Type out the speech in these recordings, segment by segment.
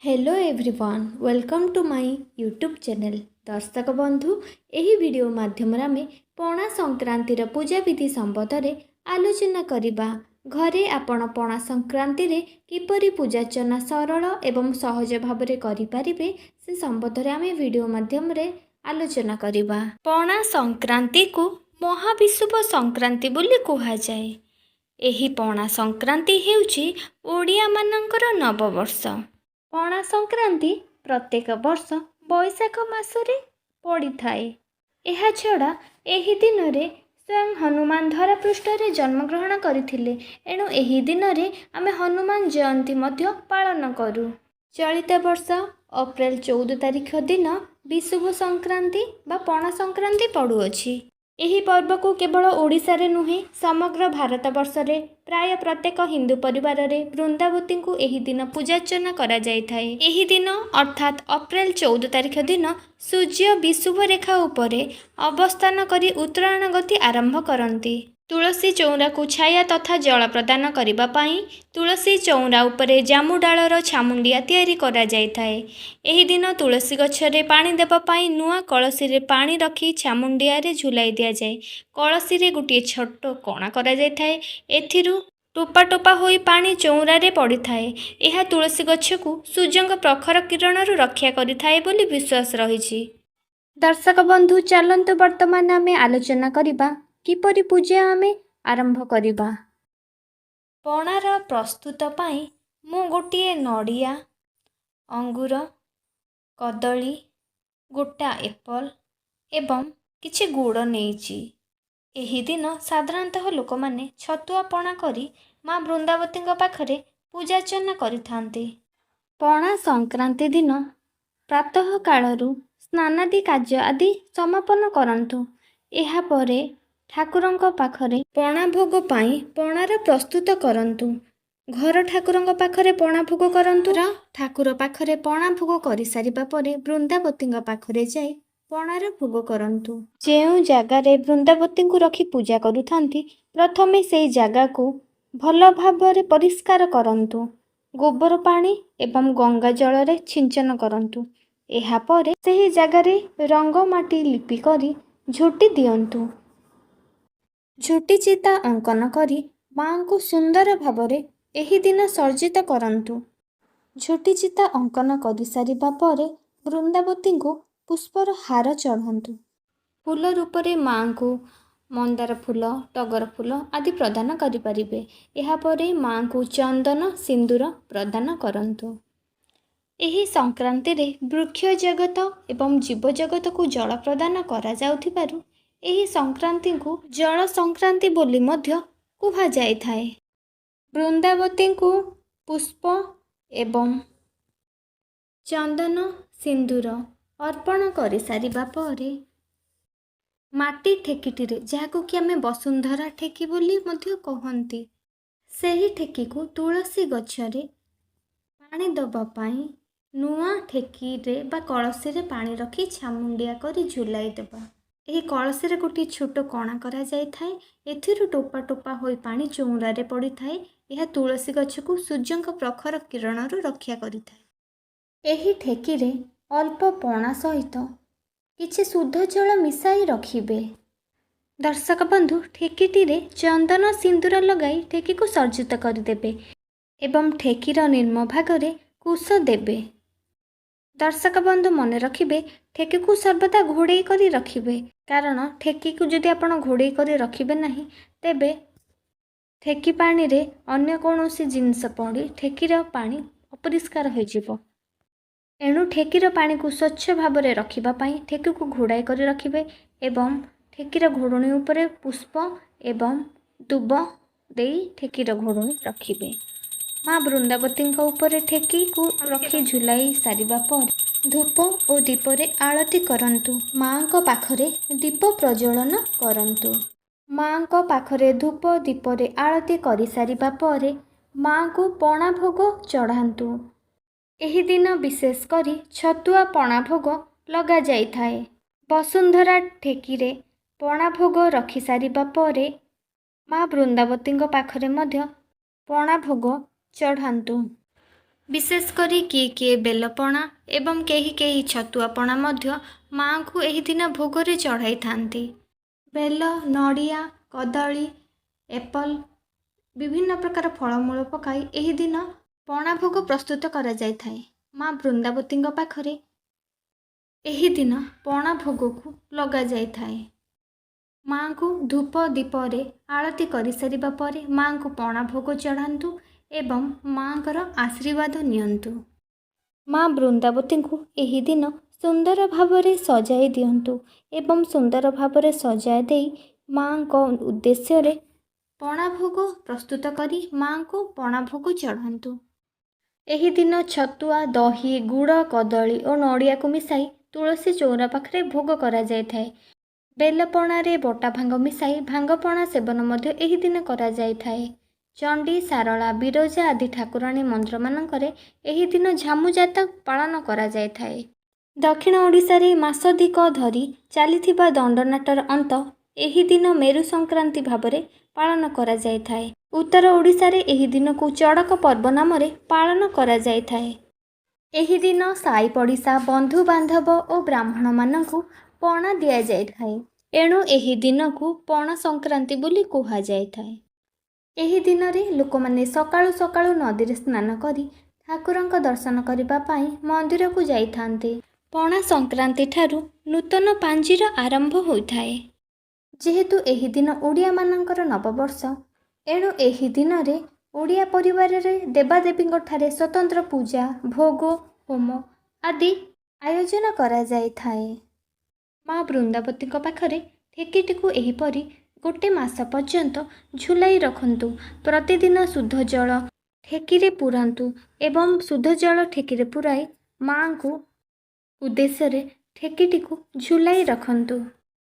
Hello everyone, welcome to my YouTube channel. ଦର୍ଶକ ବନ୍ଧୁ, ଏହି ଭିଡ଼ିଓ ମାଧ୍ୟମରେ ଆମେ ପଣା ସଂକ୍ରାନ୍ତିର ପୂଜାବିଧି ସମ୍ବନ୍ଧରେ ଆଲୋଚନା କରିବା। ଘରେ ଆପଣ ପଣା ସଂକ୍ରାନ୍ତିରେ କିପରି ପୂଜାର୍ଚ୍ଚନା ସରଳ ଏବଂ ସହଜ ଭାବରେ କରିପାରିବେ, ସେ ସମ୍ବନ୍ଧରେ ଆମେ ଭିଡ଼ିଓ ମାଧ୍ୟମରେ ଆଲୋଚନା କରିବା। ପଣା ସଂକ୍ରାନ୍ତିକୁ ମହାବିଷୁବ ସଂକ୍ରାନ୍ତି ବୋଲି କୁହାଯାଏ। ଏହି ପଣା ସଂକ୍ରାନ୍ତି ହେଉଛି ଓଡ଼ିଆମାନଙ୍କର ନବବର୍ଷ। ପଣା ସଂକ୍ରାନ୍ତି ପ୍ରତ୍ୟେକ ବର୍ଷ ବୈଶାଖ ମାସରେ ପଡ଼ିଥାଏ। ଏହାଛଡ଼ା ଏହି ଦିନରେ ସ୍ୱୟଂ ହନୁମାନ ଧରାପୃଷ୍ଠରେ ଜନ୍ମଗ୍ରହଣ କରିଥିଲେ। ଏଣୁ ଏହି ଦିନରେ ଆମେ ହନୁମାନ ଜୟନ୍ତୀ ମଧ୍ୟ ପାଳନ କରୁ। ଚଳିତ ବର୍ଷ ଅପ୍ରିଲ 14 ତାରିଖ ଦିନ ବିଷୁବ ସଂକ୍ରାନ୍ତି ବା ପଣା ସଂକ୍ରାନ୍ତି ପଡ଼ୁଅଛି। ଏହି ପର୍ବକୁ କେବଳ ଓଡ଼ିଶାରେ ନୁହେଁ, ସମଗ୍ର ଭାରତବର୍ଷରେ ପ୍ରାୟ ପ୍ରତ୍ୟେକ ହିନ୍ଦୁ ପରିବାରରେ ବୃନ୍ଦାବତୀଙ୍କୁ ଏହି ଦିନ ପୂଜାର୍ଚ୍ଚନା କରାଯାଇଥାଏ। ଏହି ଦିନ, ଅର୍ଥାତ୍ ଅପ୍ରିଲ 14 ତାରିଖ ଦିନ, ସୂର୍ଯ୍ୟ ବିଷୁବ ରେଖା ଉପରେ ଅବସ୍ଥାନ କରି ଉତ୍ତରାୟଣ ଗତି ଆରମ୍ଭ କରନ୍ତି। ତୁଳସୀ ଚଉରାକୁ ଛାୟା ତଥା ଜଳ ପ୍ରଦାନ କରିବା ପାଇଁ ତୁଳସୀ ଚଉରା ଉପରେ ଜାମୁ ଡାଳର ଛାମୁଣ୍ଡିଆ ତିଆରି କରାଯାଇଥାଏ। ଏହି ଦିନ ତୁଳସୀ ଗଛରେ ପାଣି ଦେବା ପାଇଁ ନୂଆ କଳସୀରେ ପାଣି ରଖି ଛାମୁଣ୍ଡିଆରେ ଝୁଲାଇ ଦିଆଯାଏ। କଳସୀରେ ଗୋଟିଏ ଛୋଟ କଣା କରାଯାଇଥାଏ। ଏଥିରୁ ଟୋପା ଟୋପା ହୋଇ ପାଣି ଚଉରାରେ ପଡ଼ିଥାଏ। ଏହା ତୁଳସୀ ଗଛକୁ ସୂର୍ଯ୍ୟଙ୍କ ପ୍ରଖର କିରଣରୁ ରକ୍ଷା କରିଥାଏ ବୋଲି ବିଶ୍ୱାସ ରହିଛି। ଦର୍ଶକ ବନ୍ଧୁ, ଚାଲନ୍ତୁ ବର୍ତ୍ତମାନ ଆମେ ଆଲୋଚନା କରିବା କିପରି ପୂଜା ଆମେ ଆରମ୍ଭ କରିବା। ପଣାର ପ୍ରସ୍ତୁତ ପାଇଁ ମୁଁ ଗୋଟିଏ ନଡ଼ିଆ, ଅଙ୍ଗୁର, କଦଳୀ, ଗୋଟା ଏପଲ୍ ଏବଂ କିଛି ଗୁଡ଼ ନେଇଛି। ଏହି ଦିନ ସାଧାରଣତଃ ଲୋକମାନେ ଛତୁଆ ପଣା କରି ମା ବୃନ୍ଦାବତୀଙ୍କ ପାଖରେ ପୂଜାର୍ଚ୍ଚନା କରିଥାନ୍ତି। ପଣା ସଂକ୍ରାନ୍ତି ଦିନ ପ୍ରାତଃ କାଳରୁ ସ୍ନାନାଦି କାର୍ଯ୍ୟ ଆଦି ସମାପନ କରନ୍ତୁ। ଏହାପରେ ଠାକୁରଙ୍କ ପାଖରେ ପଣା ଭୋଗ ପାଇଁ ପଣାର ପ୍ରସ୍ତୁତ କରନ୍ତୁ। ଘର ଠାକୁରଙ୍କ ପାଖରେ ପଣା ଭୋଗ କରନ୍ତୁ। ଠାକୁର ପାଖରେ ପଣା ଭୋଗ କରିସାରିବା ପରେ ବୃନ୍ଦାବତୀଙ୍କ ପାଖରେ ଯାଇ ପଣାର ଭୋଗ କରନ୍ତୁ। ଯେଉଁ ଜାଗାରେ ବୃନ୍ଦାବତୀଙ୍କୁ ରଖି ପୂଜା କରୁଥାନ୍ତି, ପ୍ରଥମେ ସେଇ ଜାଗାକୁ ଭଲ ଭାବରେ ପରିଷ୍କାର କରନ୍ତୁ। ଗୋବର ପାଣି ଏବଂ ଗଙ୍ଗା ଜଳରେ ଛିଞ୍ଚନ କରନ୍ତୁ। ଏହାପରେ ସେହି ଜାଗାରେ ରଙ୍ଗ ମାଟି ଲିପି କରି ଝୋଟି ଦିଅନ୍ତୁ। ଝୋଟି ଚିତା ଅଙ୍କନ କରି ମାଆଙ୍କୁ ସୁନ୍ଦର ଭାବରେ ଏହି ଦିନ ସଜ୍ଜିତ କରନ୍ତୁ। ଝୋଟି ଚିତା ଅଙ୍କନ କରିସାରିବା ପରେ ବୃନ୍ଦାବତୀଙ୍କୁ ପୁଷ୍ପର ହାର ଚଢ଼ାନ୍ତୁ। ଫୁଲ ରୂପରେ ମାଆଙ୍କୁ ମନ୍ଦାର ଫୁଲ, ଟଗର ଫୁଲ ଆଦି ପ୍ରଦାନ କରିପାରିବେ। ଏହାପରେ ମାଆଙ୍କୁ ଚନ୍ଦନ ସିନ୍ଦୁର ପ୍ରଦାନ କରନ୍ତୁ। ଏହି ସଂକ୍ରାନ୍ତିରେ ବୃକ୍ଷ ଜଗତ ଏବଂ ଜୀବଜଗତକୁ ଜଳ ପ୍ରଦାନ କରାଯାଉଥିବାରୁ ଏହି ସଂକ୍ରାନ୍ତିକୁ ଜଳ ସଂକ୍ରାନ୍ତି ବୋଲି ମଧ୍ୟ କୁହାଯାଇଥାଏ। ବୃନ୍ଦାବତୀଙ୍କୁ ପୁଷ୍ପ ଏବଂ ଚନ୍ଦନ ସିନ୍ଦୁର ଅର୍ପଣ କରିସାରିବା ପରେ ମାଟି ଠେକିଟିରେ, ଯାହାକୁ କି ଆମେ ବସୁନ୍ଧରା ଠେକି ବୋଲି ମଧ୍ୟ କହନ୍ତି, ସେହି ଠେକିକୁ ତୁଳସୀ ଗଛରେ ପାଣି ଦେବା ପାଇଁ ନୂଆ ଠେକିରେ ବା କଳସୀରେ ପାଣି ରଖି ଛାମୁଣ୍ଡିଆ କରି ଝୁଲାଇ ଦେବା। ଏହି କଳସୀରେ ଗୋଟିଏ ଛୋଟ କଣା କରାଯାଇଥାଏ। ଏଥିରୁ ଟୋପା ଟୋପା ହୋଇ ପାଣି ଚଉରାରେ ପଡ଼ିଥାଏ। ଏହା ତୁଳସୀ ଗଛକୁ ସୂର୍ଯ୍ୟଙ୍କ ପ୍ରଖର କିରଣରୁ ରକ୍ଷା କରିଥାଏ। ଏହି ଠେକିରେ ଅଳ୍ପ ପଣା ସହିତ କିଛି ଶୁଦ୍ଧ ଜଳ ମିଶାଇ ରଖିବେ। ଦର୍ଶକ ବନ୍ଧୁ, ଠେକିଟିରେ ଚନ୍ଦନ ସିନ୍ଦୁର ଲଗାଇ ଠେକିକୁ ସଜ୍ଜିତ କରିଦେବେ ଏବଂ ଠେକିର ନିମ୍ନ ଭାଗରେ କୁଶ ଦେବେ। ଦର୍ଶକ ବନ୍ଧୁ, ମନେ ରଖିବେ, ଠେକିକୁ ସର୍ବଦା ଘୋଡ଼େଇ କରି ରଖିବେ। କାରଣ ଠେକିକୁ ଯଦି ଆପଣ ଘୋଡ଼େଇ କରି ରଖିବେ ନାହିଁ, ତେବେ ଠେକି ପାଣିରେ ଅନ୍ୟ କୌଣସି ଜିନିଷ ପଡ଼ି ଠେକିର ପାଣି ଅପରିଷ୍କାର ହୋଇଯିବ। ଏଣୁ ଠେକିର ପାଣିକୁ ସ୍ୱଚ୍ଛ ଭାବରେ ରଖିବା ପାଇଁ ଠେକିକୁ ଘୋଡ଼ାଇ କରି ରଖିବେ ଏବଂ ଠେକିର ଘୋଡ଼ଣୀ ଉପରେ ପୁଷ୍ପ ଏବଂ ଦୁବ ଦେଇ ଠେକିର ଘୋଡ଼ଣୀ ରଖିବେ। ମା ବୃନ୍ଦାବତୀଙ୍କ ଉପରେ ଠେକିକୁ ରଖି ଝୁଲାଇ ସାରିବା ପରେ ଧୂପ ଓ ଦୀପରେ ଆଳତି କରନ୍ତୁ। ମାଆଙ୍କ ପାଖରେ ଦୀପ ପ୍ରଜ୍ୱଳନ କରନ୍ତୁ। ମାଆଙ୍କ ପାଖରେ ଧୂପ ଦୀପରେ ଆଳତି କରିସାରିବା ପରେ ମାଆଙ୍କୁ ପଣା ଭୋଗ ଚଢ଼ାନ୍ତୁ। ଏହି ଦିନ ବିଶେଷ କରି ଛତୁଆ ପଣା ଭୋଗ ଲଗାଯାଇଥାଏ। ବସୁନ୍ଧରା ଠେକିରେ ପଣା ଭୋଗ ରଖିସାରିବା ପରେ ମା ବୃନ୍ଦାବତୀଙ୍କ ପାଖରେ ମଧ୍ୟ ପଣା ଭୋଗ ଚଢ଼ାନ୍ତୁ। ବିଶେଷ କରି କିଏ କିଏ ବେଲପଣା ଏବଂ କେହି କେହି ଛତୁଆ ପଣା ମଧ୍ୟ ମାଆଙ୍କୁ ଏହି ଦିନ ଭୋଗରେ ଚଢ଼ାଇଥାନ୍ତି। ବେଲ, ନଡ଼ିଆ, କଦଳୀ, ଏପଲ୍, ବିଭିନ୍ନ ପ୍ରକାର ଫଳମୂଳ ପକାଇ ଏହି ଦିନ ପଣା ଭୋଗ ପ୍ରସ୍ତୁତ କରାଯାଇଥାଏ। ମା ବୃନ୍ଦାବତୀଙ୍କ ପାଖରେ ଏହି ଦିନ ପଣା ଭୋଗକୁ ଲଗାଯାଇଥାଏ। ମାଆଙ୍କୁ ଧୂପ ଦୀପରେ ଆଳତି କରିସାରିବା ପରେ ମାଆଙ୍କୁ ପଣା ଭୋଗ ଚଢ଼ାନ୍ତୁ ଏବଂ ମାଆଙ୍କର ଆଶୀର୍ବାଦ ନିଅନ୍ତୁ। ମା ବୃନ୍ଦାବତୀଙ୍କୁ ଏହି ଦିନ ସୁନ୍ଦର ଭାବରେ ସଜାଇ ଦିଅନ୍ତୁ ଏବଂ ସୁନ୍ଦର ଭାବରେ ସଜାଇ ଦେଇ ମାଆଙ୍କ ଉଦ୍ଦେଶ୍ୟରେ ପଣା ଭୋଗ ପ୍ରସ୍ତୁତ କରି ମାଆଙ୍କୁ ପଣା ଭୋଗ ଚଢ଼ାନ୍ତୁ। ଏହି ଦିନ ଛତୁଆ, ଦହି, ଗୁଡ଼, କଦଳୀ ଓ ନଡ଼ିଆକୁ ମିଶାଇ ତୁଳସୀ ଚଉରା ପାଖରେ ଭୋଗ କରାଯାଇଥାଏ। ବେଲପଣାରେ ବଟା ଭାଙ୍ଗ ମିଶାଇ ଭାଙ୍ଗପଣା ସେବନ ମଧ୍ୟ ଏହି ଦିନ କରାଯାଇଥାଏ। ଚଣ୍ଡୀ, ଶାରଳା, ବିରଜା ଆଦି ଠାକୁରାଣୀ ମନ୍ଦିରମାନଙ୍କରେ ଏହି ଦିନ ଝାମୁଯାତ ପାଳନ କରାଯାଇଥାଏ। ଦକ୍ଷିଣ ଓଡ଼ିଶାରେ ମାସାଧିକ ଧରି ଚାଲିଥିବା ଦଣ୍ଡନାଟର ଅନ୍ତ ଏହି ଦିନ ମେରୁ ସଂକ୍ରାନ୍ତି ଭାବରେ ପାଳନ କରାଯାଇଥାଏ। ଉତ୍ତର ଓଡ଼ିଶାରେ ଏହି ଦିନକୁ ଚଡ଼କ ପର୍ବ ନାମରେ ପାଳନ କରାଯାଇଥାଏ। ଏହି ଦିନ ସାଇ ପଡ଼ିଶା, ବନ୍ଧୁବାନ୍ଧବ ଓ ବ୍ରାହ୍ମଣମାନଙ୍କୁ ପଣା ଦିଆଯାଇଥାଏ। ଏଣୁ ଏହି ଦିନକୁ ପଣା ସଂକ୍ରାନ୍ତି ବୋଲି କୁହାଯାଇଥାଏ। ଏହି ଦିନରେ ଲୋକମାନେ ସକାଳୁ ସକାଳୁ ନଦୀରେ ସ୍ନାନ କରି ଠାକୁରଙ୍କ ଦର୍ଶନ କରିବା ପାଇଁ ମନ୍ଦିରକୁ ଯାଇଥାନ୍ତି। ପଣା ସଂକ୍ରାନ୍ତି ଠାରୁ ନୂତନ ପାଞ୍ଜିର ଆରମ୍ଭ ହୋଇଥାଏ। ଯେହେତୁ ଏହି ଦିନ ଓଡ଼ିଆମାନଙ୍କର ନବବର୍ଷ, ଏଣୁ ଏହି ଦିନରେ ଓଡ଼ିଆ ପରିବାରରେ ଦେବାଦେବୀଙ୍କଠାରେ ସ୍ୱତନ୍ତ୍ର ପୂଜା, ଭୋଗ, ହୋମ ଆଦି ଆୟୋଜନ କରାଯାଇଥାଏ। ମା ବୃନ୍ଦାବତୀଙ୍କ ପାଖରେ ଠେକିଟିକୁ ଏହିପରି ଗୋଟେ ମାସ ପର୍ଯ୍ୟନ୍ତ ଝୁଲାଇ ରଖନ୍ତୁ। ପ୍ରତିଦିନ ଶୁଦ୍ଧ ଜଳ ଠେକିରେ ପୁରାନ୍ତୁ ଏବଂ ଶୁଦ୍ଧ ଜଳ ଠେକିରେ ପୁରାଇ ମାଆଙ୍କୁ ଉଦ୍ଦେଶ୍ୟରେ ଠେକିଟିକୁ ଝୁଲାଇ ରଖନ୍ତୁ।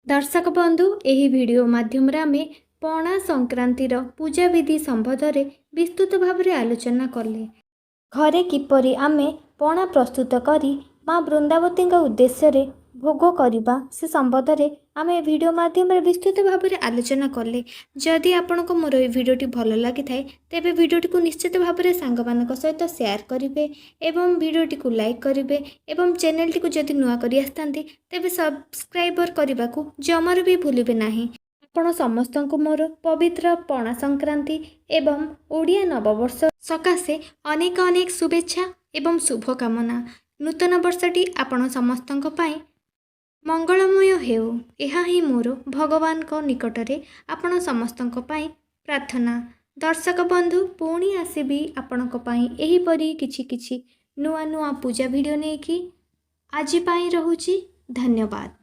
ଦର୍ଶକ ବନ୍ଧୁ, ଏହି ଭିଡ଼ିଓ ମାଧ୍ୟମରେ ଆମେ ପଣା ସଂକ୍ରାନ୍ତିର ପୂଜାବିଧି ସମ୍ବନ୍ଧରେ ବିସ୍ତୃତ ଭାବରେ ଆଲୋଚନା କଲେ। ଘରେ କିପରି ଆମେ ପଣା ପ୍ରସ୍ତୁତ କରି ମା ବୃନ୍ଦାବତୀଙ୍କ ଉଦ୍ଦେଶ୍ୟରେ ଭୋଗ କରିବା, ସେ ସମ୍ବନ୍ଧରେ ଆମେ ଭିଡ଼ିଓ ମାଧ୍ୟମରେ ବିସ୍ତୃତ ଭାବରେ ଆଲୋଚନା କଲେ। ଯଦି ଆପଣଙ୍କୁ ମୋର ଏହି ଭିଡ଼ିଓଟି ଭଲ ଲାଗିଥାଏ, ତେବେ ଭିଡ଼ିଓଟିକୁ ନିଶ୍ଚିତ ଭାବରେ ସାଙ୍ଗମାନଙ୍କ ସହିତ ସେୟାର କରିବେ ଏବଂ ଭିଡ଼ିଓଟିକୁ ଲାଇକ୍ କରିବେ ଏବଂ ଚ୍ୟାନେଲଟିକୁ ଯଦି ନୂଆ କରି ଆସିଥାନ୍ତି, ତେବେ ସବସ୍କ୍ରାଇବର କରିବାକୁ ଜମାରୁ ବି ଭୁଲିବେ ନାହିଁ। ଆପଣ ସମସ୍ତଙ୍କୁ ମୋର ପବିତ୍ର ପଣା ସଂକ୍ରାନ୍ତି ଏବଂ ଓଡ଼ିଆ ନବବର୍ଷ ସକାଶେ ଅନେକ ଅନେକ ଶୁଭେଚ୍ଛା ଏବଂ ଶୁଭକାମନା। ନୂତନ ବର୍ଷଟି ଆପଣ ସମସ୍ତଙ୍କ ପାଇଁ ମଙ୍ଗଳମୟ ହେଉ, ଏହା ହିଁ ମୋର ଭଗବାନଙ୍କ ନିକଟରେ ଆପଣ ସମସ୍ତଙ୍କ ପାଇଁ ପ୍ରାର୍ଥନା। ଦର୍ଶକ ବନ୍ଧୁ, ପୁଣି ଆସିବି ଆପଣଙ୍କ ପାଇଁ ଏହିପରି କିଛି କିଛି ନୂଆ ନୂଆ ପୂଜା ଭିଡ଼ିଓ ନେଇକି। ଆଜି ପାଇଁ ରହୁଛି, ଧନ୍ୟବାଦ।